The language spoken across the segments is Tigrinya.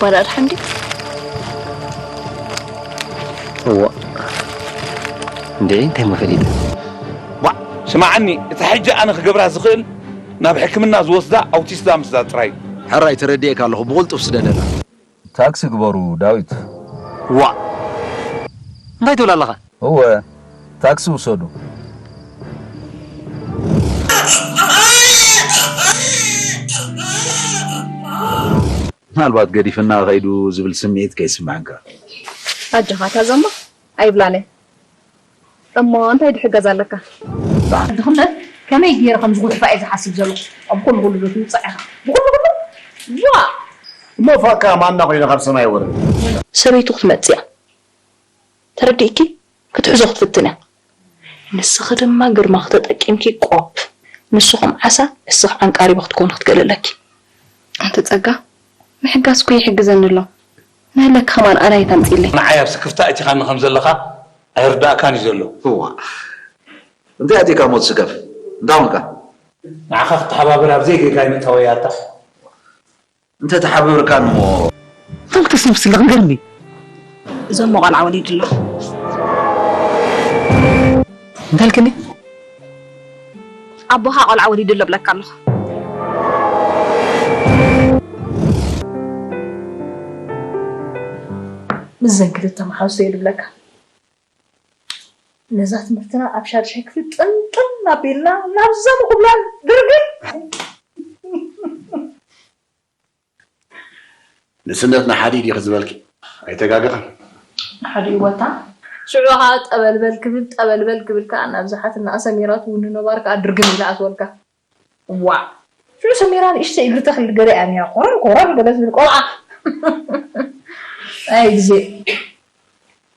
ጓል ኣድሓ እንዲ እዋ እንዴ እንታይ መፈሊጥ ዋ ስማዓኒ፣ እቲ ሕጂ ኣነ ክገብራ ዝኽእል ናብ ሕክምና ዝወስዳ ኣውቲስታ ምስዳ ጥራይ። ሕራይ ተረዲኤካ ኣለኹ፣ ብቕልጡፍ ስደደላ። ታክሲ ግበሩ ዳዊት። ዋ እንታይ ትብል ኣለኻ? እወ ታክሲ ውሰዱ። ምናልባት ገዲፍና ከይዱ ዝብል ስምዒት ከይስምዐካ። ኣጆኻ እታ ዘሞ ኣይብላን እየ። እሞ እንታይ ድሕገዝ ኣለካ? ድኽነት ከመይ ገይረ ከም ዝጎድፋ እየ ዝሓስብ ዘለኹ። ኣብ ኩሉ ኩሉ ዶ ትውፃእ ኢኻ? ብኩሉ ኩሉ ዋ! እሞ ፋካ ማና ኮይነ ካብ ሰማይ ወረደ። ሰበይቱ ክትመጽእ እያ። ተረዲእኪ? ክትሕዞ ክትፍትን እያ። ንስኺ ድማ ግርማኺ ተጠቂምኪ ቆፕ። ንሱ ከም ዓሳ፣ እስኺ ዓንቃሪቦ ክትኮኒ ክትክእሊ ኣለኪ። ኣንቲ ጸጋ፣ ምሕጋዝ እኮ ይሕግዘኒ ኣሎ። ናይለኪ ከማን ኣላይት ኣምጺለይ። ንዓይ ኣብ ስክፍታ ኣእቲኻኒ ከም ዘለኻ ኣይርዳእካን እዩ ዘሎ። እዋ እንታይ ኣቲካ ሞት ስከፍ እንታይ ኾንካ? ንዓኻ ክተሓባበር ኣብ ዘይጌጋይ መእተወያታ። እንተ ተሓቢርካ እሞ እንታይ ክትስንፍስ ኣለኽ ንገርኒ። እዞም ቆልዓ ወሊዱ ኣሎ። እንታይ ኢልክኒ? ኣቦኻ ቆልዓ ወሊዱ ኣሎ ብለካ ኣለኹ። ምስዘን ክልተ መሓዙተይ ድብለካ ነዛ ትምህርትና ኣብ ሻድሻይ ክፍሊ ጥንጥን ኣቢልና ናብዛ ምኹብላል ድርግም ንስነትና ሓዲድ ኢኺ ዝበልኪ ኣይተጋገኻን። ሓዲኡ ወታ ሽዑ ኸዓ ጠበልበል ክብል ጠበልበል ክብል ከዓ ናብ ዝሓትና ሰሚራ ትውንኖ ባር ከዓ ድርግም ኢላ ኣትወልካ። ዋእ ሽዑ ሰሚራ ንእሽተይ እግሪ ተኽሊ ገለ እያ ነይራ ኮረር ኮረር ገለ ትብል ቆልዓ። ኣይ ግዜ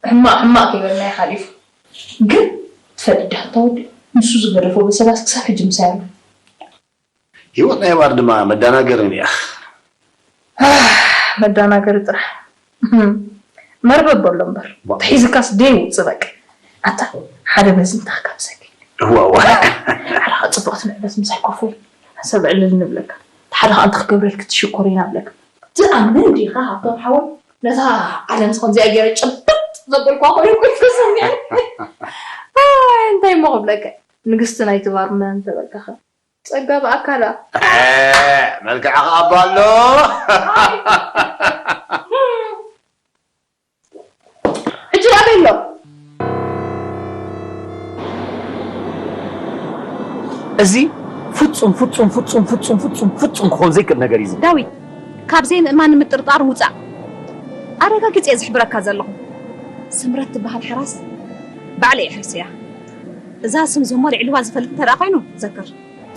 ሕማቕ ሕማቕ ከይበልና እዩ ሓሊፉ። ግን ትፈልጥ ዲኻ እታ ወዲ ንሱ ዝገደፎ በሰላስ ክሳብ ሕጂ ምሳይ ኣሎ። ህይወት ናይ ባር ድማ መዳናገርን እያ። መዳናገሪ ጥራሕ መርበብ በሎ እምበር ተሒዝካስ ደይ ውፅእ በቃ። ኣታ ሓደ በዚ እንታኽካ ምሳይ ከይድ። እዋ እዋ። ሓደ ከዓ ፅቡቕ ትምዕበስ ምሳይ ኮፍ በል። ሓሳብ ዕልል ንብለካ። ሓደ ከዓ እንተ ክገብረልኪ ትሽኮር ኢና ብለካ። ትኣምን ዲኻ ሃብቶም ሓወይ ነታ ዓለም ከምዚኣ ገይረ ጭብጥ ዘበልኳ ኮይኑ ኮይኑ ተሰሚዐ። ኣይ እንታይ እሞ ክብለካ። ንግስቲ ናይቲ ባር መን ተበልካኸ? ጸጋ ብኣካላ። መልክዕ ከኣ ኣሎ። ሕጂ ኣበይ ኣሎ? እዚ ፍጹም ፍጹም ፍጹም ፍጹም ፍጹም ፍጹም ክኾን ዘይክእል ነገር እዩ። እዚ ዳዊት፣ ካብ ዘይምእማን ንምጥርጣር ውጻእ። ኣረጋጊጸ እየ ዝሕብረካ ዘለኹ። ስምረት ትበሃል ሕራስ ባዕለይ እየ ሕርሰያ። እዛ ስም ዘሞ ልዕልዋ ዝፈልጥ እንተ ደኣ ኮይኑ ዘክር።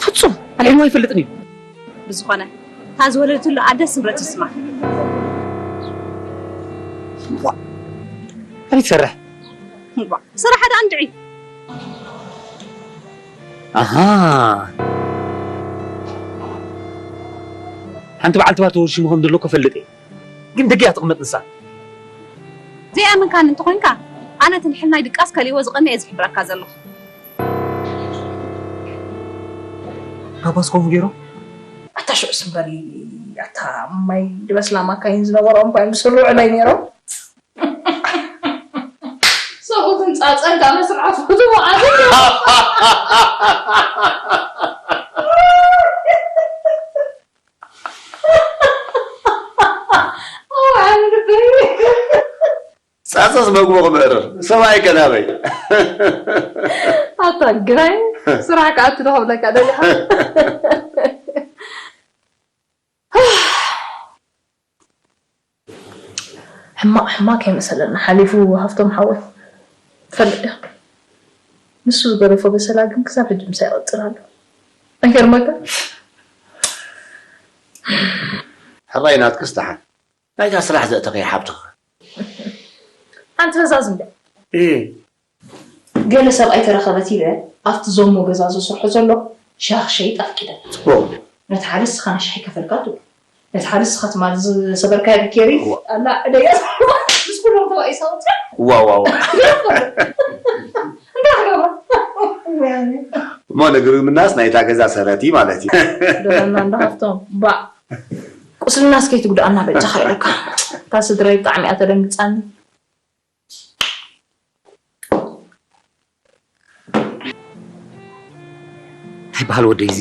ፍጹም ኣልዒልዋ ኣይፈልጥን እዩ። ብዝኾነ እታ ዝወለደትሉ ኣደ ስምረት ይስማ። እንታይ ትሰርሕ? ስራሕ ደኣ እንድዒ። ኣሃ ሓንቲ በዓልቲ ባር ተወሽሙ ከም ዘሎ እኮ ፈልጥ እየ። ግን ደጊኣ ትቕመጥ ንሳ። ዘይኣመንካኒ እንተኾይንካ ኣነ እቲ ንሕልናይ ድቃስ ከሊእዎ ዝቐንየ እየ ዝሕብረካ ዘለኹ። ካባስ ከምኡ ገይሮም? ኣታ ሽዑስ እምበሪ ኣታ ማይ ድበስላ ማካይን ዝነበሮም እኳ እዮም ዝስርዑለይ ነይሮም። ሰብኡትን ጻጸን ካብ መስርዓት ፍትዎ ኣዝዩ ጻጸስ መግቦ ክምእርር ሰብኣይ ከናበይ ኣታ ግራይ ስራሕ ከኣቲ ዶ ክብለካ ደሊኻ ሕማቕ ሕማቕ ከይመሰለና ሓሊፉ ሃፍቶም ሓወይ ትፈልጥ ዲኻ ንሱ ዝገደፎ በሰላ ግን ክሳብ ሕጂ ምሳይ ይቕጽል ኣሎ ኣይገርመካ ሕራይ ናትክስ ደሓን ናይታ ስራሕ ዘእተኸያ ሓብትኸ ሓንቲ ፈዛዝ እንደ ገለ ሰብኣይ ተረኸበት ኢለ ኣብቲ ዞሞ ገዛ ዘስርሖ ዘሎ ሻኽሸይጥ ኣፍቂደ። ጽቡቕ። ነቲ ሓደ ንስኻ ንሻሂ ከፈልካ ትብሎ። ነቲ ሓደ ንስኻ ትማል ዝሰበርካዮ ቢኬሪ ኣላ ዕደያ ምስ ኩሎም ተባኢሳ ወጽያ። ዋ ዋ ዋ። እንታይ ክገብራ? እሞ ንግርምናስ ናይታ ገዛ ሰረቲ ማለት እዩ። ደበና እንዳ ሃፍቶም ባዕ ቁስልና እስከይትጉድኣና በጃኻ ኢለካ። እታ ስድራይ ብጣዕሚ እያ ተደንግጻኒ። እንታይ በሃል ወደይ እዚ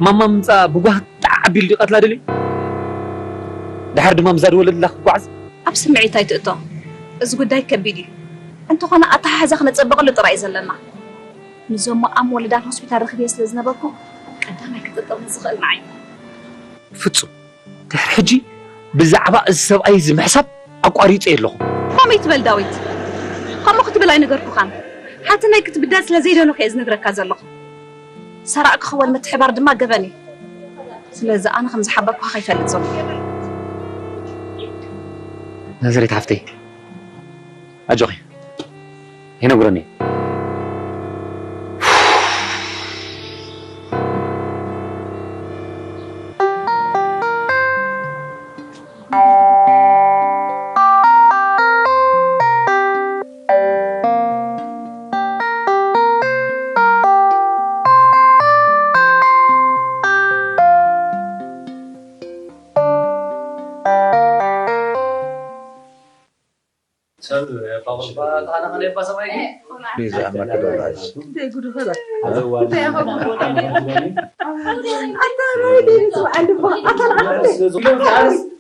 ማማ ምምፃ ብጓህ ጣዕ ኣቢሉ ድዩ ቀትላ ደልዩ? ድሓር ድማ ምዛ ዝወለድላ ክጓዓዝ? ኣብ ስምዒት ኣይትእቶ። እዚ ጉዳይ ከቢድ እዩ። እንተኾነ ኣተሓሕዛ ክነጸብቐሉ ጥራይ እዩ ዘለና። ንዞም መቓም ወለዳን ሆስፒታል ረኺበዮ ስለ ዝነበርኩ ቀዳማይ ክጥርጥር ዝኽእል ንዓይ። ፍጹም ድሕሪ ሕጂ ብዛዕባ እዚ ሰብኣይ እዚ ምሕሳብ ኣቋሪጸ ኣለኹ። ከመይ ትበል ዳዊት? ከምኡ ክትብል ኣይነገርኩኻን። ሓትነይ ክትብደል ስለ ዘይደለኹ እየ ዝነግረካ ዘለኹ። ሰራቕ ክኽወል ምትሕባር ድማ ገበን እዩ። ስለዚ ኣነ ከም ዝሓበርኩኻ ከይፈልጥ ዘሎ። ናዝሬት ሓፍተይ ኣጆኺ ኣይነጉረኒ። ሰብ የባቑልባ ጣና ኸነ የባ ሰብኣይ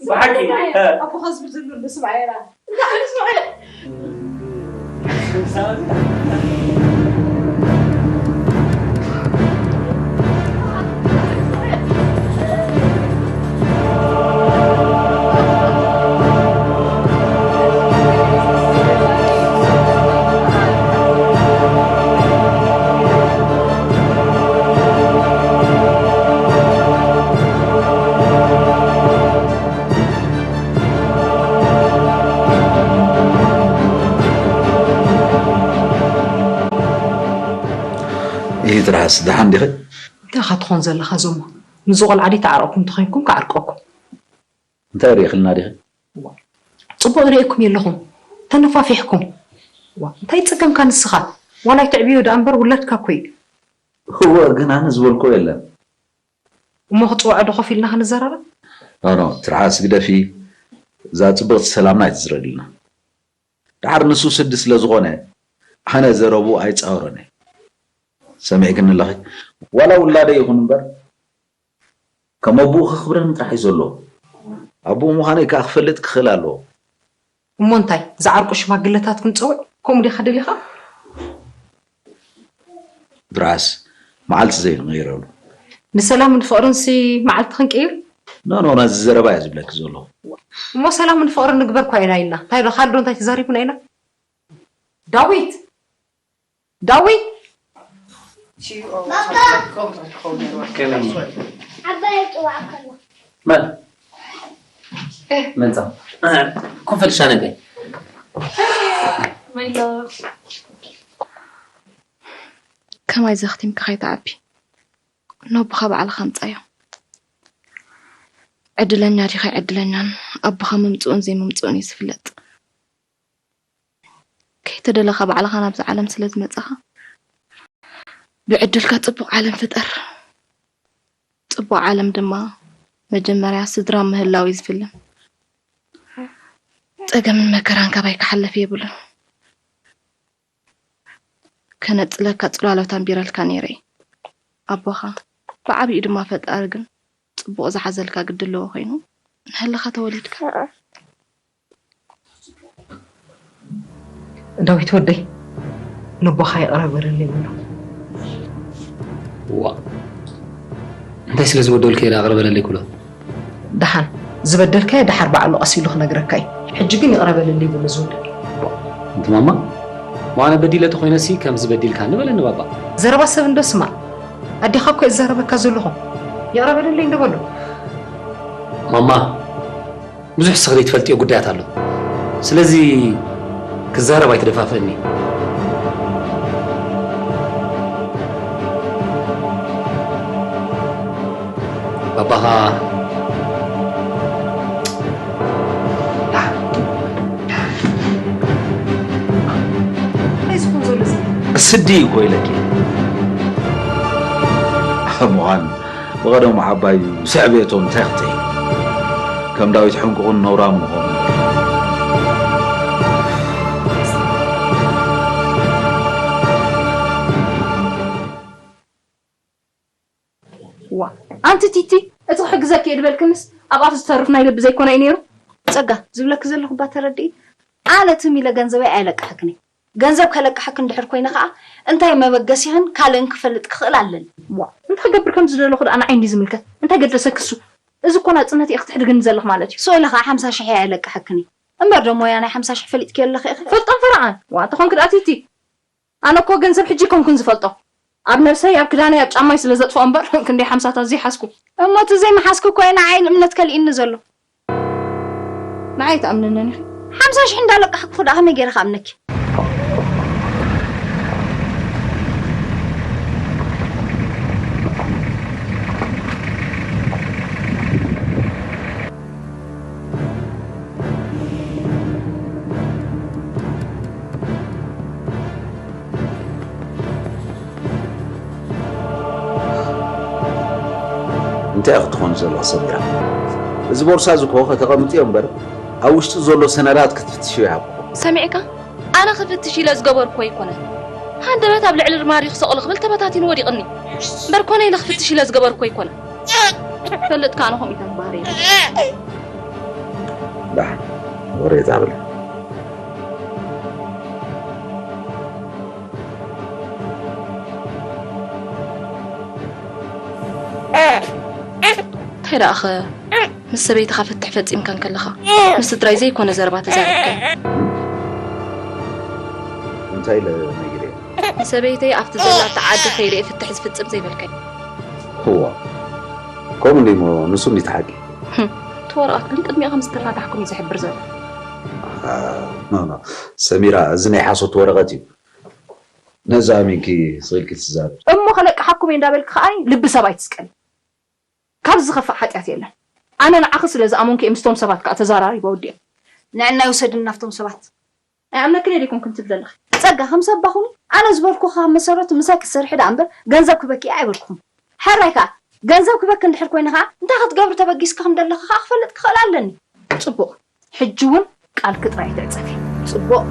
ብሓቂ ይህ ትርሃስ ደሓን ዲኺ? እንታይ ኢኻ ትኾን ዘለኻ ዞማ? ምስዚ ቆልዓ ድዩ ተዓርቕኩም እንተኾይንኩም ክዓርቀኩም። እንታይ ርኢኽልና ዲኺ? ጽቡቕ ርእየኩም የለኹም። ተነፋፊሕኩም። ዋ፣ እንታይ ጸገምካ ንስኻ? ዋላ ኣይትዕብዮ ደኣ እምበር ውላድካ እኮ እዩ። እወ፣ ግን ኣነ ዝበልኮ የለን። እሞ ክጽውዖ ዶ ኮፍ ኢልና ክንዘራረብ? ኖኖ፣ ትርሓስ ግደፊ። እዛ ጽብቕቲ ሰላምና ኣይትዝረግልና። ደሓር ንሱ ስዲ ስለ ዝኾነ ኣነ ዘረብኡ ኣይጻወሮን እየ። ሰሚዕክኒ ኣለኺ? ዋላ ውላደይ ይኹን እምበር ከም ኣቦኡ ከኽብረኒ ጥራሕ እዩ ዘለዎ። ኣቦኡ ምዃነይ ከኣ ክፈልጥ ክኽእል ኣለዎ። እሞ እንታይ ዝዓርቁ ሽማግለታት ክንጸውዕ ከምኡ ዲኻ ደሊኻ? ብርዓስ መዓልቲ ዘይንቕይረሉ። ንሰላም ንፍቕርንሲ መዓልቲ ክንቅይር? ኖ ኖ ነዚ ዘረባ እየ ዝብለኪ ዘለኹ። እሞ ሰላም ንፍቕርን ንግበር እኳ ኢና ኢልና። እንታይ ዶ ካልእ ዶ እንታይ ተዛሪቡና ኢና? ዳዊት! ዳዊት! መን መን ጻ ኮንፈል ሻነገ ከማይ ዘኽቲምካ ከይትዓቢ ነቦኻ ባዕልኻ ኣምጻዮ። ዕድለኛ ዲኻ ኣይዕድለኛን ኣቦኻ ምምጽኡን ዘይምምጽኡን እዩ ዝፍለጥ። ከይተደለኻ ባዕልኻ ናብዚ ዓለም ስለ ዝመጻኻ፣ ብዕድልካ ጽቡቕ ዓለም ፍጠር። ጽቡቕ ዓለም ድማ መጀመርያ ስድራ ምህላው እዩ ዝፍለም። ጸገምን መከራን ካባይ ክሓልፍ የብሉን። ከነጽለካ ጽላሎት ኣንቢረልካ ነይረ እየ። ኣቦኻ፣ ብዓቢኡ ድማ ፈጣሪ ግን ጽቡቕ ዝሓዘልካ ግዲ ኣለዎ ኮይኑ ንሀለኻ ተወሊድካ። ዳዊት ወደይ፣ ነቦኻ ይቕረ በለለይ በሎ። ዋእ፣ እንታይ ስለ ዝበደልኩ እየ ይቕረ በለለይ ክብሎ? ደሓን፣ ዝበደልካዮ ደሓር ባዕሉ ቀስ ኢሉ ክነግረካ እዩ። ሕጂ ግን ይቕረ በለለይ በሎ ዝወደይ። እንቲ ማማ፣ ዋና በዲለ ተኾይነሲ ከምዚ በዲልካኒ በለኒ ባባ። ዘረባ ሰብ እንዶ ስማዕ። ኣዴኻ እኮ እየ ዝዛረበካ ዘለኹ። ይቕረ በለለይ እንዶ በሎ። ማማ፣ ብዙሕ ስኽሪ ትፈልጥዮ ጉዳያት ኣሎ። ስለዚ ክዛረብ ኣይትደፋፍእኒ። ባባኻ ስዲ እኮ ኢለኪ ምዃን ብቐደሙ ዓባዩ ስዕቤቶም እንታይ ክትርኢ ከም ዳዊት ሕንቁቕን ነውራም ምኾኑ። ዋ ኣንቲ ቲቲ፣ እቲ ክሕግዘኪ እየ ዝበልክንስ ኣብኣፍ ዝተርፍ ናይ ልቢ ዘይኮነ እዩ ነይሩ። ጸጋ፣ ዝብለኪ ዘለኹ እባ ተረድኢ። ኣነ ትም ኢለ ገንዘበይ ኣይለቅሐክን እየ። ገንዘብ ከለቅሐኪ እንድሕር ኮይነ ከኣ እንታይ መበገሲኽን ካልእን ክፈልጥ ክኽእል ኣለኒ። ዋ እንታይ ክገብር ከም ዝደለኹ ደኣ ንዓይ እንድዩ ዝምልከት። እንታይ ገደሰኪ እሱ? እዚ እኮ ናጽነት ኢኺ ትሕድግኒ ዘለኺ ማለት እዩ። ሶ ኢለ ከኣ ሓምሳ ሽሕ እየ ኣይለቅሐክን እየ። እምበር ደሞ እያ ናይ ሓምሳ ሽሕ ፈሊጥኪ ኣለኺ ኢኺ። ፈልጦም ፈረቓን። ዋ ተኾንኪ ደኣ ቲቲ። ኣነ እኮ ገንዘብ ሕጂ ኣይኮንኩን ዝፈልጦ። ኣብ ነብሰይ፣ ኣብ ክዳነይ፣ ኣብ ጫማይ ስለ ዘጥፍኦ እምበር ክንደይ ሓምሳታት ዘይሓዝኩ። እሞ እቲ ዘይምሓዝኪ እኮ እዩ ንዓይን እምነት ከሊእኒ ዘሎ። ንዓይ ኣይትኣምንንን ኢኺ። ሓምሳ ሽሕ እንዳለቃሕኩ ደኣ ከመይ ገይረ ክኣምነኪ? እንታይ ክትኾን ዘለኹ ሰሚራ? እዚ ቦርሳ እዚ እኮ ከተቐምጥዮ እምበር ኣብ ውሽጢ ዘሎ ሰነዳት ክትፍትሽዮ ይሃብኩ። ሰሚዕካ? ኣነ ክፍትሽ ኢለ ዝገበርኩ ኣይኮነን። ሃንደበት ኣብ ልዕሊ ርማሪ ክሰቕሎ ክብል ተበታቲኑ ወዲቕኒ። እምበር ኮነ ኢለ ክፍትሽ ኢለ ዝገበርኩ ኣይኮነን። ፈልጥ ከኣ ኣነ ከምኡ ኢለ ባህሪ ዳሕ ወሬ ዛብል እንታይ ደኣኸ ምስ ሰበይትኻ ፍትሕ ፈጺምካ እንከለኻ ምስ ስድራይ ዘይኮነ ዘረባ ተዛሪብካ እንታይ ኢለ ነጊረ ንሰበይተይ ኣብቲ ዘላታ ዓዲ ከይደ ፍትሕ ዝፍጽም ዘይበልካይ እዋ ከምኡ እንዲሞ ንሱ እንዲ ተሓቂ እቲ ወረቐት ግን ቅድሚኡ ከም ዝተፋታሕኩም እዩ ዝሕብር ዘሎ ሰሚራ እዚ ናይ ሓሶት ወረቐት እዩ ነዛ ኣሚንኪ ስኢልኪ ትዛረብ እሞ ከለቅሓኩም እየ እንዳበልክ ከኣ ልቢ ሰብ ኣይትስቀል ካብዚ ዝኸፍእ ሓጢኣት የለን ኣነ ንዓኺ ስለ ዝኣመንኩ እየ ምስቶም ሰባት ከኣ ተዛራሪበ ወዲኤ ንዕና ይውሰድኒ ናብቶም ሰባት ኣይኣምነክን እየ ዲኩም ክንትብ ዘለኺ ጸጋ ከም ሰብ ባኹኒ ኣነ ዝበልኩ ካብ መሰረቱ ምሳይ ክትሰርሒ ደኣ እምበር ገንዘብ ክበኪ እየ ኣይበልኩኹም ሕራይ ከኣ ገንዘብ ክበኪ እንድሕር ኮይነ ከኣ እንታይ ክትገብሪ ተበጊስኪ ከም ዘለኺ ከኣ ክፈልጥ ክኽእል ኣለኒ ጽቡቕ ሕጂ እውን ቃልኪ ጥራይ ትዕጸፊ ጽቡቕ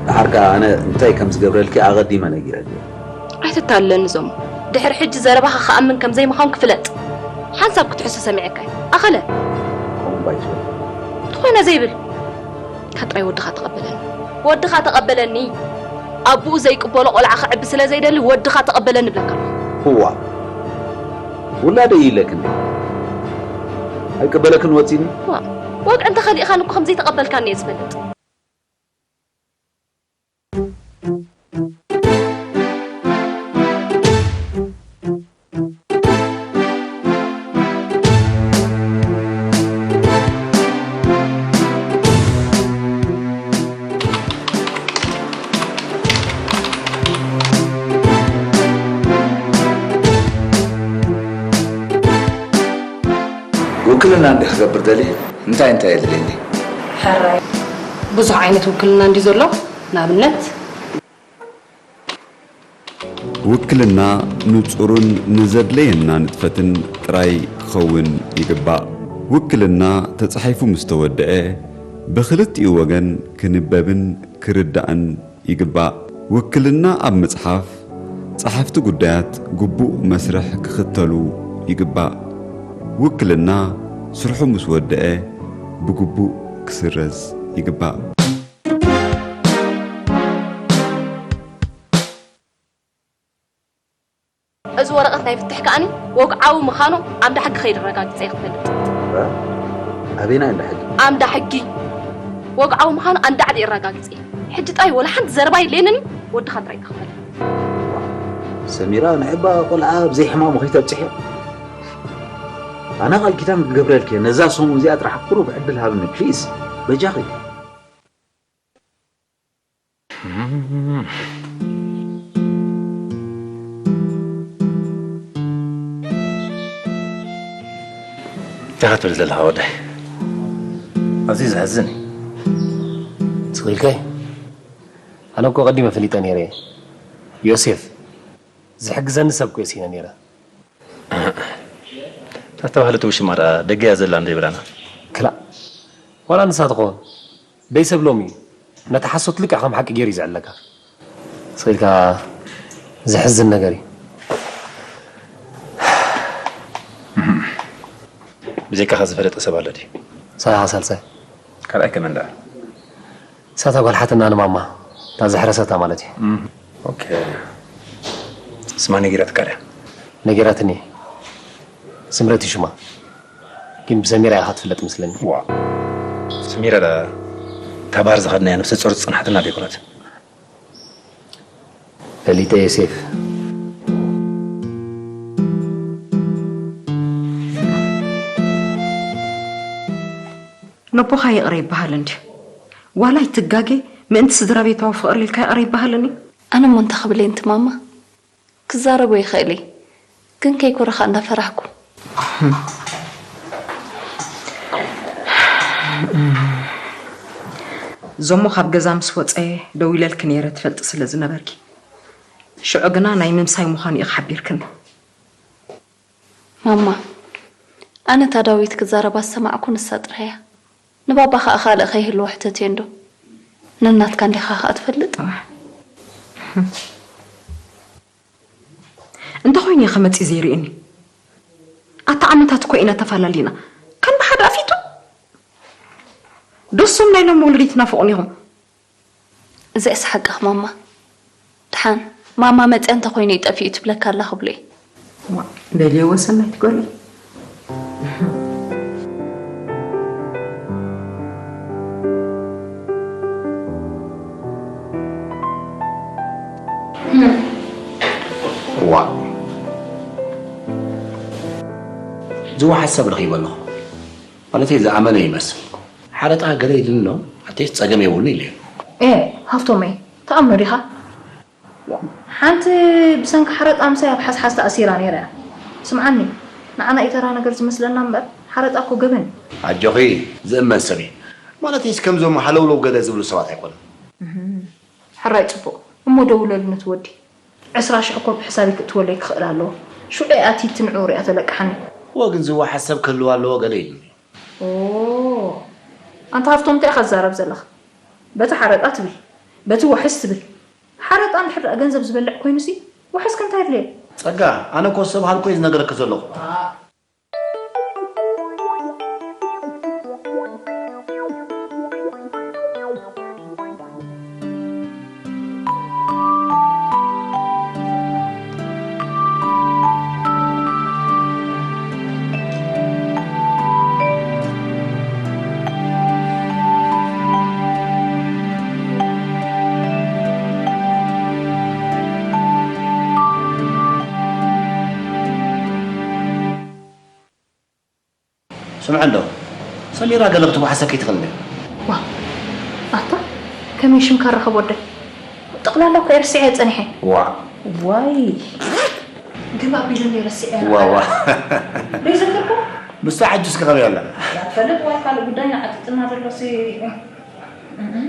ደሓር ከኣ ኣነ እንታይ ከም ዝገብረልኪ ኣቐዲመ ነጊረልኪ ኣይትታለለኒ ዞሞ ድሕሪ ሕጂ ዘረባኻ ክኣምን ከም ዘይምዃንኩ ፍለጥ ሓንሳብ ክትሕሱ ሰሚዐካ እየ ኣኸለ ከምኡ ባይትበል እንተኾይነ ዘይብል ካጥራይ ወድኻ ተቐበለኒ ወድኻ ተቐበለኒ ኣቡኡ ዘይቅበሎ ቆልዓ ክዕቢ ስለ ዘይደሊ ወድኻ ተቐበለኒ እብለካ ኣለኹ እዋ ውላደይ ኢለክን ኣይቅበለክን ወፂኒ ወግዒ እንተኸሊእኻን እኮ ከም ዘይተቐበልካኒ እየ ዝፈልጥ ውክልና እንዲ ክገብር ደልየ እንታይ እንታይ የድልየኒ ሕራይ ብዙሕ ዓይነት ውክልና እንዲ ዘሎ ንኣብነት ውክልና ንጹርን ንዘድለየና ንጥፈትን ጥራይ ክኸውን ይግባእ። ውክልና ተጻሒፉ ምስ ተወድአ፣ ብኽልቲኡ ወገን ክንበብን ክርዳእን ይግባእ። ውክልና ኣብ ምጽሓፍ፣ ጸሓፍቲ ጉዳያት ግቡእ መስርሕ ክኽተሉ ይግባእ። ውክልና ስርሑ ምስ ወድአ፣ ብግቡእ ክስረዝ ይግባእ። እዚ ወረቐት ናይ ፍትሕ ከኣኒ ወግዓዊ ምዃኑ ኣምዳ ሕጊ ከይድ ኣረጋግጸ እየ ክፈልጥ ኣበይና እንዳ ሕጊ ኣምዳ ሕጊ ወግዓዊ ምዃኑ ኣንዳዕዲ የረጋግጽ እየ ሕጂ ጥራይ ወላ ሓንቲ ዘረባ የድልየንን ወድኻ ጥራይ ተኽፈል ሰሚራ ንዕባ ቆልዓ ብዘይ ሕማሙ ከይተብፅሕዮ ኣነ ቃል ኪዳን ክገብረልኪ ነዛ ሰሙን እዚኣ ጥራሕ ቁሩብ ዕድል ሃብኒ ፕሊዝ በጃኺ እንታይ ክትብል ዘለኻ ወዳይ ኣዝዩ ዘሕዝን እዩ ስቕ ኢልካይ ኣነ እኮ ቀዲመ ፈሊጠ ነይረ ዮሴፍ ዝሕግዘኒ ሰብ እኮ እየ ስኢነ ነይረ። እታ ተባህለት ውሽማ ደኣ ደገ እያ ዘላ እንዶ ይብላና። ክላእ፣ ዋላ ንሳ ትኸውን። ደይ ሰብ ሎሚ እዩ። ነቲ ሓሶት ልክዕ ከም ሓቂ ገይሩ እዩ ዝዕለካ። ስቕ ኢልካ ዘሕዝን ነገር እዩ። ብዘይካኻ ዝፈለጠ ሰብ ኣሎ ድዩ? ሳኻ ሳልሳይ። ካልኣይ ከመን ደኣ? እሳታ ጓል ሓትና ንማማ፣ እታ ዘሕረሰታ ማለት እዩ። ኦኬ። ስማ ነጊራትካ ድያ? ነጊራትኒ። ስምረት እዩ ሽማ። ግን ብሰሚራ ኢኻ ትፍለጥ መስለኒ። ዋ። ሰሚራ ዳ እታ ባር ዝኸድናያ ነብሰ ጾር ዝጸንሓትና ዶ ኣይኮነትን? ፈሊጠ እየ ሴፍ። ነቦኻ ይቕረ ይበሃል እንድዩ። ዋላ ይትጋገ ምእንቲ ስድራ ቤታዊ ፍቕሪ ኢልካ ይቕረ ይበሃል እኒ? ኣነ እሞ እንታይ ክብል እየ ንቲ ማማ? ክዛረቦ ይኽእል እየ፣ ግን ከይኮረኻ እንዳፈራህኩ። ዞሞ ካብ ገዛ ምስ ወጸ ደዊለልኪ ነይረ ትፈልጢ ስለ ዝነበርኪ። ሽዑ ግና ናይ ምምሳይ ምዃኑ ኢኺ ሓቢርክኒ። ማማ፣ ኣነ እታ ዳዊት ክዛረባ ዝሰማዕኩ ንሳ ጥራይ እያ። ንባባ ኸኣ ካልእ ከይህልዎ ሕተትዮ እንዶ። ነናትካ እንዲኻ ኸኣ ትፈልጥ። እንተኾይኑ እየ ከመጺእ ዘይርእየኒ። ኣታ ዓመታት እኮ ኢና ተፋላሊና። ከም ብሓደ ኣፊቱ። ዶሶም ናይ ሎም ወለዲ ትናፍቑኒ ኢኹም። እዚኣስ ሓቅኺ ማማ። ደሓን ማማ መጽያ እንተኾይኑ እዩ ጠፊኡ ትብለካ ኣላ ክብሎ እየ። ዋ፣ ደልየዎ ሰናይት ጓለይ። ዋ። ዝወሓስ ሰብ ረኺበ ኣለኹ። ማለተይ ዝኣመነ ይመስል። ሓረጣ ገለ ኢሉኒ ኣሎ፣ ኣትሊስት ጸገም የብሉን ኢለ እየ። ኤ፣ ሃፍቶመይ፣ ትኣምኖ ዲኻ? ሓንቲ ብሰንኪ ሓረጣ ምሳይ ኣብ ሓዝሓዝ ተኣሲራ ነይራ እያ። ስምዓኒ፣ ንዓና እዩ ተራ ነገር ዝመስለና እምበር፣ ሓረጣ እኮ ገበን እዩ። ኣጆኺ፣ ዝእመን ሰብ እዩ። ማለተይስ ከምዞም ሃለውለው ገለ ዝብሉ ሰባት ኣይኮኑን። እህም፣ ሕራይ ጽቡቕ። እሞ ደውለሉ ነቲ ወዲ። ዕስራ ሽሕ እኮ ብሕሳበይ ክእትወለይ ክኽእል ኣለዎ። ሽዑ እያ እቲ ትንዕኡ ሪኣ ተለቅሓኒ። እወ፣ ግን ዝወሓስ ሰብ ክህልዋ ኣለዎ ገለ ኢሉኒ። ኦ፣ ኣንታ ሃፍቶም እንታይ ኢኻ ትዛረብ ዘለኻ? በቲ ሓረጣ ትብል፣ በቲ ወሕስ ትብል። ሓረጣ እንድሕር ደኣ ገንዘብ ዝበልዕ ኮይኑሲ፣ ወሕስ ከ እንታይ የድልዮ? ጸጋ፣ ኣነ እኮ ዝተባሃልኩ እየ ዝነግረኪ ዘለኹ። ስምዒ እንዶ፣ ሰሚራ ገለ ክትወሓሰኪ ትኽእል እንድያ። ዋ፣ ኣታ፣ ከመይ ሽምካ ረኸቦ ወደይ? ጠቕላላ እኮ እየ ረሲዐ ጸኒሐ። ዋእ። ዋይ። ግብ ኣቢሉኒ ረሲዐ። ዋ፣ ዋ። ዘይዘከርኩ? ምስታ ሕጂ እስከ ከመይ ኣላ? ያ ትፈልጥ ዋይ ካልእ ጉዳይ ንዓጥጥና ዘሎ ሲ-፣ እም።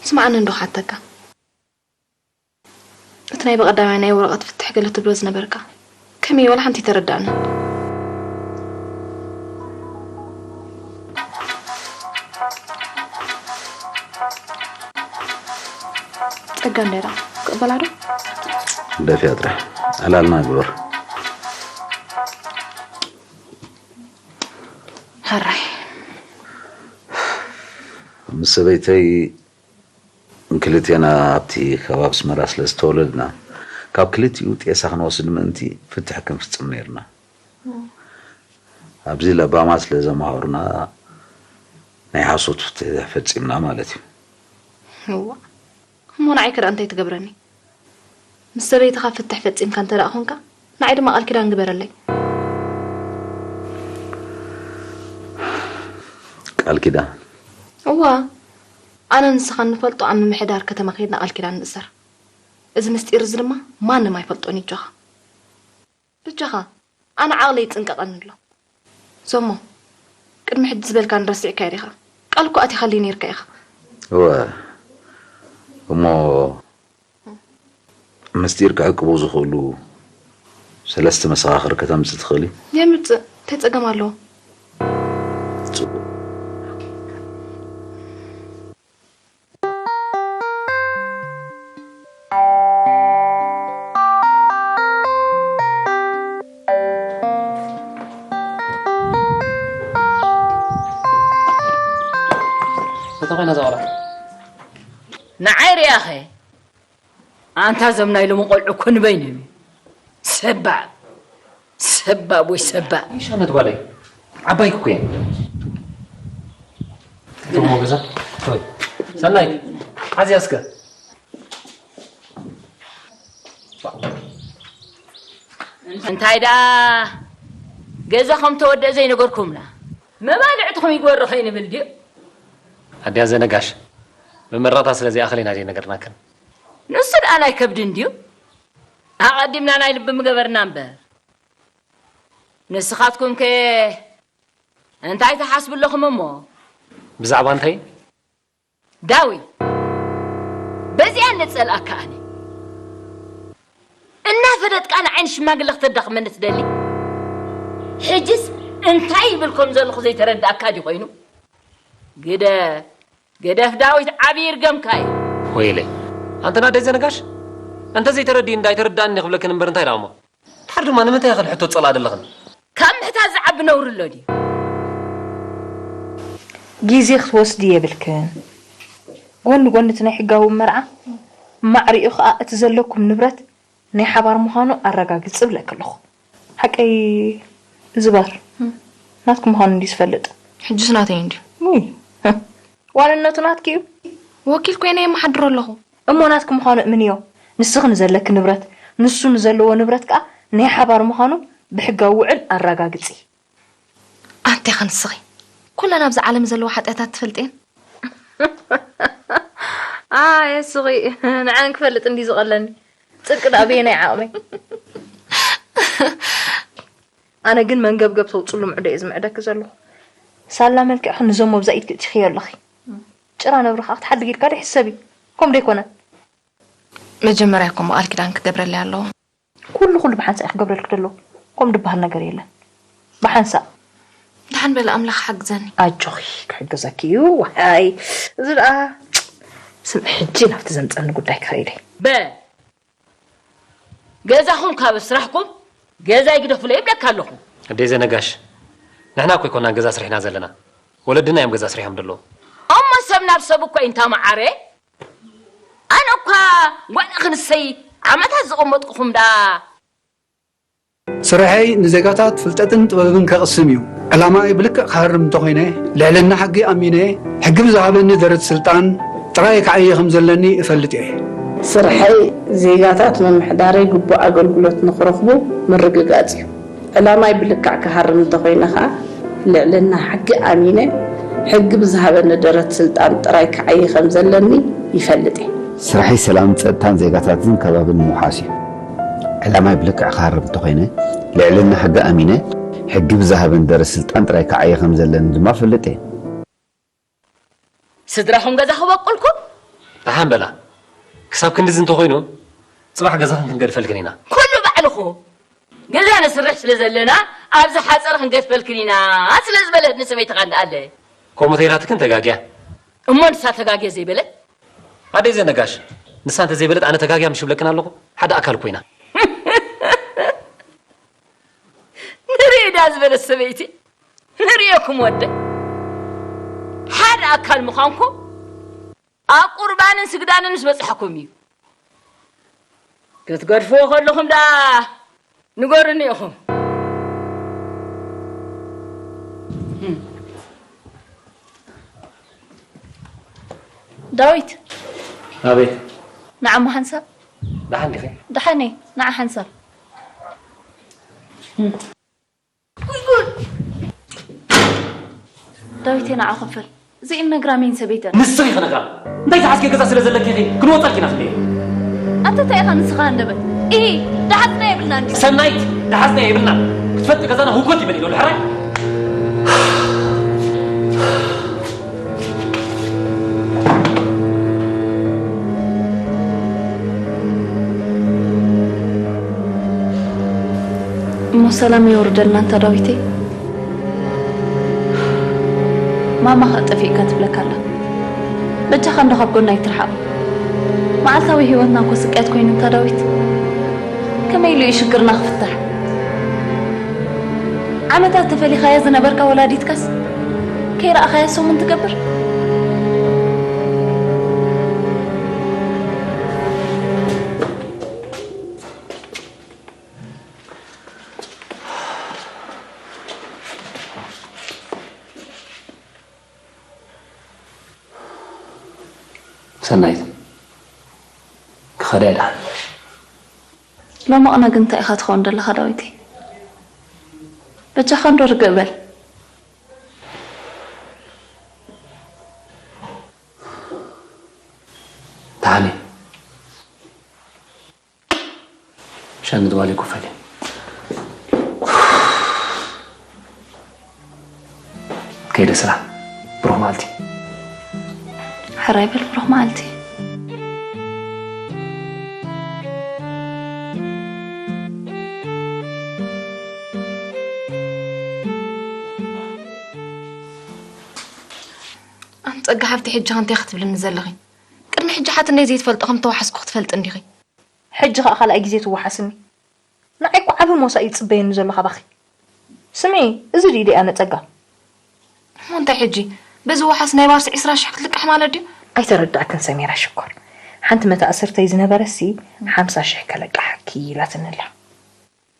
ስምዓኒ እንዶ ክሓተካ። እቲ ናይ ብቐዳማይ ናይ ወረቐት ፍትሕ ገለ ትብሎ ዝነበርካ፣ ከመይ ዋላ ሓንቲ ኣይተረድኣንን። ጸጋ እንድያ ደኣ፣ ክቕበላ ዶ? ደፊኣ ጥራሕ፣ ዕላልና ግበር። ሕራይ። ምስ ሰበይተይ ክልቴና ኣብቲ ከባቢ ኣስመራ ስለ ዝተወለድና፣ ካብ ክልቲኡ ጤሳ ክንወስድ ምእንቲ ፍትሕ ክንፍጽም ነይርና። ኣብዚ ለባማት ስለ ዘምሃሩና፣ ናይ ሓሶት ፍትሕ ፈጺምና ማለት እዩ። እዋ፣ እሞ ንዓይ ከ ደኣ እንታይ ትገብረኒ? ምስ ሰበይትኻ ፍትሕ ፈጺምካ እንተ ደኣ ኾንካ፣ ንዓይ ድማ ቃል ኪዳን ግበረለይ። ቃል ኪዳን? እዋ፣ ኣነ ንስኻን ንፈልጦ ኣብ ምምሕዳር ከተማ ከይድና ቃል ኪዳን ንእሰር። እዚ ምስጢር እዚ ድማ ማንም ኣይፈልጦን እዩ፣ ኣጆኻ። በጃኻ፣ ኣነ ዓቕለይ ይጽንቀቐኒ ኣሎ። ዞሞ፣ ቅድሚ ሕጂ ዝበልካኒ ረሲዕካዮ ዲኻ? ቃል እኮ ኣቲኻለይ ነይርካ ኢኻ። እወ፣ እሞ ምስጢር ክዕቅቡ ዝኽእሉ ሰለስተ መሰኻኽር ከተምጽእ ትኽእሊ? የምጽእ። እንታይ ጸገም ኣለዎ? ጽቡቕ። እታ ኮይና እዛ ቆልዓ። ንዓይ ርያኸ? ኣንታ እዞም ናይ ሎሚ ቆልዑ እኮ ንበይኖም እዩ። ሰባእ፣ ሰባእ ወይ ሰባእ። ይሻነት ጓለይ፣ ዓባይ እኮ እየን። እሞ ገዛ፣ ሆይ፣ ሰናይት፣ ዓዝያ እስከ። እንታይ ደኣ ገዛ ከም ተወደአ ዘይነገርኩምና? መባልዕትኹም ይግበሮ ከይንብል ድዩ? ኣድያ ዘነጋሽ፣ መመረቕታ ስለ ዘይኣኸለ ኢና ዘይነገርናክን። ንሱ ደኣ ናይ ከብዲ እንድዩ? ኣቐዲምና ናይ ልቢ ምገበርና እምበር። ንስኻትኩምከ እንታይ ትሓስቡ ኣለኹም እሞ? ብዛዕባ እንታይ? ዳዊት፣ በዚኣ እንደ ጸልኣካ ኣነ። እናፈለጥካ ንዓይን ሽማግለ ክተዳኽመኒ ትደሊ? ሕጅስ እንታይ ይብል ከም ዘለኹ ዘይተረዳእካ ድዩ ኮይኑ? ግደ-፣ ግደፍ ዳዊት፣ ዓቢ ይርገምካ እዩ። ወይለይ፣ ኣንተ ናደይ ዘነጋሽ፣ እንተ ዘይተረድእኒ እንዳይተረዳእኒ ክብለክን እምበር እንታይ ደኣ እሞ? ድሓር ድማ ንምንታይ ኢኽን ሕቶ ትጸልኣ ዘለኽን? ካብ ምሕታት ዝዓቢ ነውሪ ኣሎ ድዩ? ግዜ ክትወስዲ የብልክን። ጎኒ ጎኒ እቲ ናይ ሕጋዊ መርዓ ማዕሪኡ ኸኣ እቲ ዘለኩም ንብረት ናይ ሓባር ምዃኑ ኣረጋግጺ እብለኪ ኣለኹ። ሓቀይ እዚ ባር ናትኩም ምዃኑ እንድዩ ዝፈልጥ። ሕጅስ ናተይ እንድዩ። ውይ፣ ዋንነቱ ናትኪ እዩ። ወኪል ኮይነ የመሓድሮ ኣለኹ። እሞ ናትኪ ምዃኑ እምንዮ። ንስኺ ንዘለኪ ንብረት፣ ንሱ ንዘለዎ ንብረት ከኣ ናይ ሓባር ምዃኑ ብሕጋዊ ውዕል ኣረጋግጺ። ኣንቴ ኸ ንስኺ ኩለን ኣብዚ ዓለም ዘለዋ ሓጢኣታት ትፈልጥየን? ኣየ ስኺ፣ ንዓን ክፈልጥ እንዲ ዝቐለኒ። ጽድቂ ደኣ በየናይ ዓቕመይ? ኣነ ግን መንገብገብ ተውጽሉ ምዕዶ እየ ዝምዕደኪ ዘለኹ። ሳላ መልክዕኺ ንዞም ኣብዛ ኢድ ክእቲኽዮ ኣለኺ። ጭራ ነብሪ ከኣ ክትሓድጊ ኢልካ ዶ ይሕሰብ እዩ? ከምኡ ዶ ኣይኮነን? መጀመርያ እኮ እሞ ቃል ኪዳን ክገብረለይ ኣለዎ። ኩሉ፣ ኩሉ ብሓንሳእ እዩ ክገብረልኪ ደሎ። ከምኡ ድበሃል ነገር የለን። ብሓንሳእ። ደሓን በሊ ኣምላኽ ሓግዘኒ። ኣጆኺ፣ ክሕግዘኪ እዩ። ዋይ፣ እዚ ደኣ ስምዒ፣ ሕጂ ናብቲ ዘምጸኒ ጉዳይ ክኸይድ እየ። በ-፣ ገዛኹም ካብ ስራሕኩም ገዛ ይግደፉለይ ይብለካ ኣለኹ። ኣደይ ዘነጋሽ፣ ንሕና እኮ ኣይኮናን ገዛ ስሪሕና ዘለና። ወለድና እዮም ገዛ ስሪሖም ደለዉ። እሞ ሰብ ናብ ሰብ እኮ እዩ እንታ መዓረ። ኣነ እኳ ጓል ክንሰይ ዓመታት ዝቐመጥኩኹም ደኣ። ስርሐይ ንዜጋታት ፍልጠትን ጥበብን ከቕስም እዩ። ዕላማይ ብልክዕ ክሃርም እንተኾይነ፣ ልዕልና ሕጊ ኣሚነ፣ ሕጊ ብዝሃበኒ ደረት ስልጣን ጥራይ ክዓዪ ከም ዘለኒ እፈልጥ እየ። ስርሐይ ዜጋታት ምምሕዳረይ ግቡእ ኣገልግሎት ንኽረኽቡ ምርግጋጽ እዩ። ዕላማይ ብልክዕ ክሃርም እንተኾይነ ኸኣ፣ ልዕልና ሕጊ ኣሚነ፣ ሕጊ ብዝሃበኒ ደረት ስልጣን ጥራይ ክዓዪ ከም ዘለኒ ይፈልጥ እየ። ስርሐይ ሰላም፣ ጸጥታን ዜጋታትን ከባብን ምውሓስ እዩ። ዕላማይ ብልክዕ ክሃርም እንተኾይነ፣ ልዕልና ሕጊ ኣሚነ፣ ሕጊ ብዝሃበኒ ደረት ስልጣን ጥራይ ክዓዪ ከም ዘለኒ ድማ እፈልጥ እየ። ስድራኹም ገዛ ክበቁልኩም? ደሓን በላ። ክሳብ ክንድዚ እንተኾይኑ፣ ጽባሕ ገዛኽን ክንገድፈልክን ኢና። ኩሉ ባዕልኹም። ገዛ ነስርሕ ስለ ዘለና፣ ኣብዚ ሓጸር ክንገድፈልክን ኢና ስለ ዝበለትኒ ሰበይትኻ እንዳኣለ። ከምኡ ተይላትክን ተጋግያ። እሞ ንሳ ተጋግየ ዘይበለት? ኣደይ ዘነጋሽ፣ ንሳ እንተ ዘይበለት ኣነ ተጋግያ ምሽ እብለክን ኣለኹ? ሓደ ኣካል እኮ ኢና። ንርኢ ዳ ዝበለት ሰበይቲ፣ ንርእየኩም ወደ ሓደ ኣካል ምዃንኩም ኣብ ቁርባንን ስግዳንን ምስ በጻሕኩም እዩ። ክትገድፍዎ ከለኹም ደኣ ንገሩኒ ኢኹም። ዳዊት። ኣቤት። ንዓማ ሓንሳብ። ደሓን ዲኺ? ደሓን እየ። ንዓ ሓንሳብ። ዳዊት፣ ንዓ ክፈል። እዚእን ነግራሜን ሰበይተን። ንስኺ ክነግራ። እንታይ ዝሓዝኪ ገዛ ስለ ዘለኪ ኢኺ ክንወጻልኪ ኢና ክንደየ። ኣንተ እንታይ ኢኻ ንስኻ ሃንደበት? ኢሂ፣ ደሓዝና የብልና እንዲ። ሰናይት፣ ደሓዝና የብልና። ክትፈልጢ ገዛና ህውከት ይበል ኢሎ ድሕራይ። እሞ ሰላም የውርደልና እንታ ዳዊተይ። ማማ ኸኣ ጠፊእካ ትብለካ ኣላ። በጃኻ እንዶ ካብ ጎና ኣይትርሓቕ። መዓልታዊ ህይወትና እኮ ስቅያት ኮይኑ እንታ ዳዊት። ከመይ ኢሉ እዩ ሽግርና ክፍታሕ? ዓመታት ተፈሊኻያ ዝነበርካ ወላዲትካስ ከይረኣኻያ ሰሙን ትገብር? ሰናይት ክኸዳ ኢልካ ሎማቕነ ግን እንታይ ኢኻ ትኸውን ዘለኻ ዳዊተይ? በጃኻ እንዶ ርግእ በል። ተሃኒ ሻንት ጓል ይኩፈል ከይደ ስራ ብሩኽ መዓልቲ ሕራይ በል ብሩኽ መዓልቲ። ኣንጸጋ ሓብቲ ሕጂ ከ እንታይ ክትብልኒ ዘለኺ? ቅድሚ ሕጂ ሓትነይ ዘይትፈልጦ ከም ተዋሓስኩ ክትፈልጢ እንዲኺ። ሕጂ ኸኣ ካልኣይ ግዜ ትወሓስኒ። ንዓይ እኮ ዓቢ ሞሳ እዩ ዝጽበየኒ ዘሎ ካባኺ። ስምዒ፣ እዚ ድዩ ደኣ ነጸጋ? እሞ እንታይ ሕጂ? በዚ ወሓስ ናይ ባርሲ ዕስራ ሽሕ ክትልቃሕ ማለት ድዩ? ኣይተረዳእክን ሰሚራ ሽኮር። ሓንቲ መተኣስርተይ ዝነበረሲ ሓምሳ ሽሕ ከለቃሓኪ ኢላትኒ ኣላ።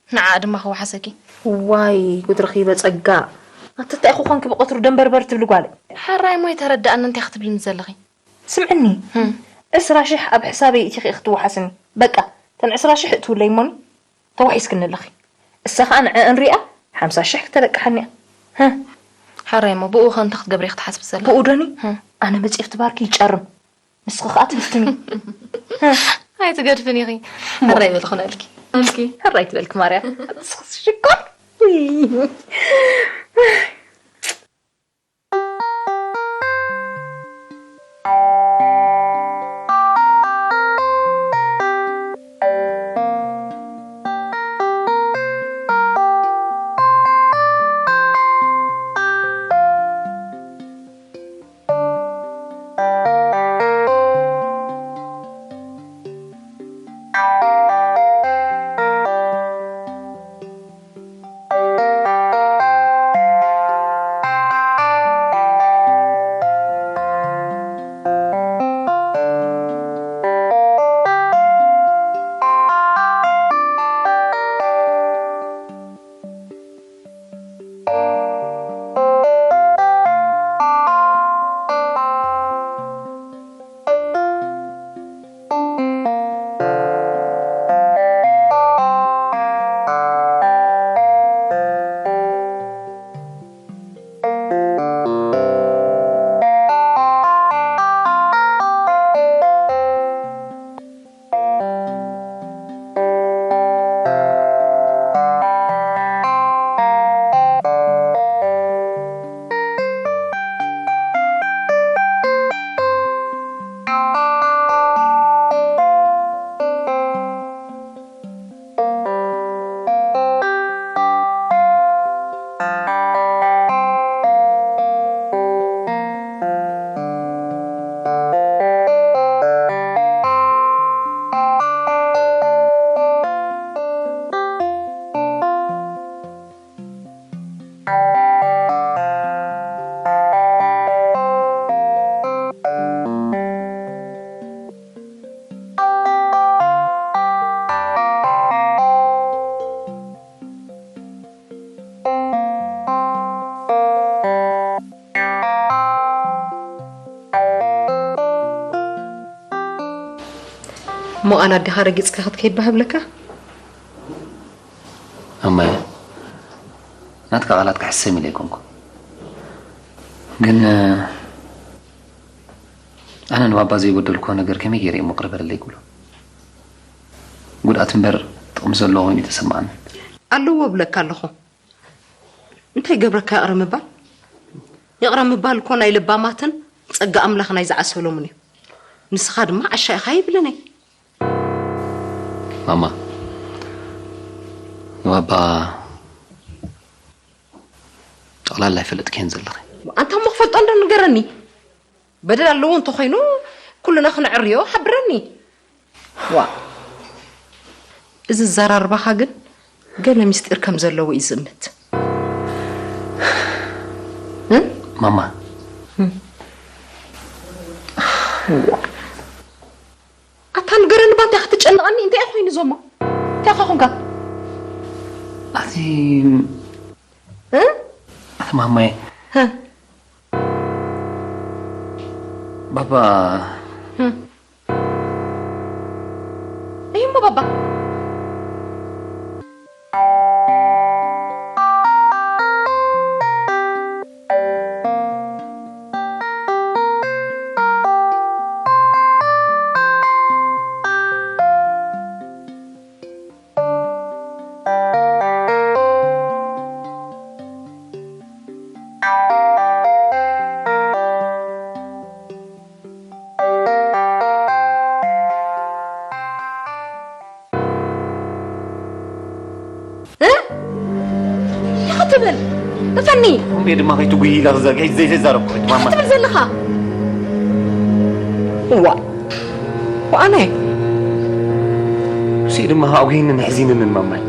ንዓኣ ድማ ክወሓሰኪ። እዋይ ጉድ ረኺበ ጸጋ። ኣቲ እንታይ ኢኺ ኮንኪ ብቐትሩ ደንበርበር ትብሊ ጓለይ? ሕራይ እሞ ኣይተረድኣንን እንታይ ክትብልኒ ዘለኺ? ስምዕኒ፣ ዕስራ ሽሕ ኣብ ሕሳበይ እቲኺ ኢኺ ትወሓስኒ። በቃ፣ እተን ዕስራ ሽሕ እእትውለይ እሞኒ፣ ተዋሒስክኒ ኣለኺ። እሳ ኸኣ ንዐኣን ሪኣ ሓምሳ ሽሕ ክተለቅሓኒ እያ። ሕራይ እሞ ብእኡ ኸ እንታይ ክትገብሪ ኢኺ ትሓስቢ ዘለኺ? ብኡ ዶኒ፣ ኣነ መጺኤ ኣብቲ ባርኪ ይጨርም፣ ንስኺ ኸኣ ትልትሚ። ኣይትገድፍን ኢኺ። ሕራይ በል ክነልኪ። ሕራይ ትበልኪ ማርያ። ንስኺ ሽኮር። እሞ ቃል ኣዴኻ ረጊጽካ ክትከይድ ባህ ብለካ? ኣማየ፣ ናትካ ቃላት ክሕሰም ኢለ ኣይኮንኩ። ግን ኣነ ንባባ ዘይበደልኩዎ ነገር ከመይ ገይረ እሞ ቅረ በለለይ ክብሎ? ጉድኣት እምበር ጥቕሚ ዘለዎ ኮይኑ ተሰማዓኒ። ኣለዎ እብለካ ኣለኹ። እንታይ ገብረካ ይቕረ ምባል? ይቕረ ምባል እኮ ናይ ለባማትን ጸጋ ኣምላኽ ናይ ዝዓሰሎምን እዩ። ንስኻ ድማ ዓሻ ኢኻ ይብለኒ። ማማ ንባባ ጠቕላላ ኣይፈለጥክዮን ዘለኺ። ኣንታ እሞ ክፈልጦ እንዶ ንገረኒ። በደል ኣለዎ እንተኾይኑ ኩልና ክነዕርዮ ሓብረኒ። ዋ፣ እዚ ዘራርባኻ ግን ገለ ምስጢር ከም ዘለዎ እዩ ዝእምት። ማማ፣ ኣታ ንገረኒ፣ ባንታ ክትጨንቐኒ እንታይ ኮይኑ ዞሞ እንታይ ኮኹንካ? ኣቲ እ? ኣቲ ማማየ፣ እ? ባባ እዩሞ ባባ። እ? ይኸ ትብል እፈኒ። እምቤ ድማ ከይትጉይ ኢላ ክዘርግሐ ዘይተዛረብኩ ማማ። ትብል ዘለኻ? እዋ፣ ወኣነ እሱ ድማ ኣጉይንን ሕዚንንን ማማይ።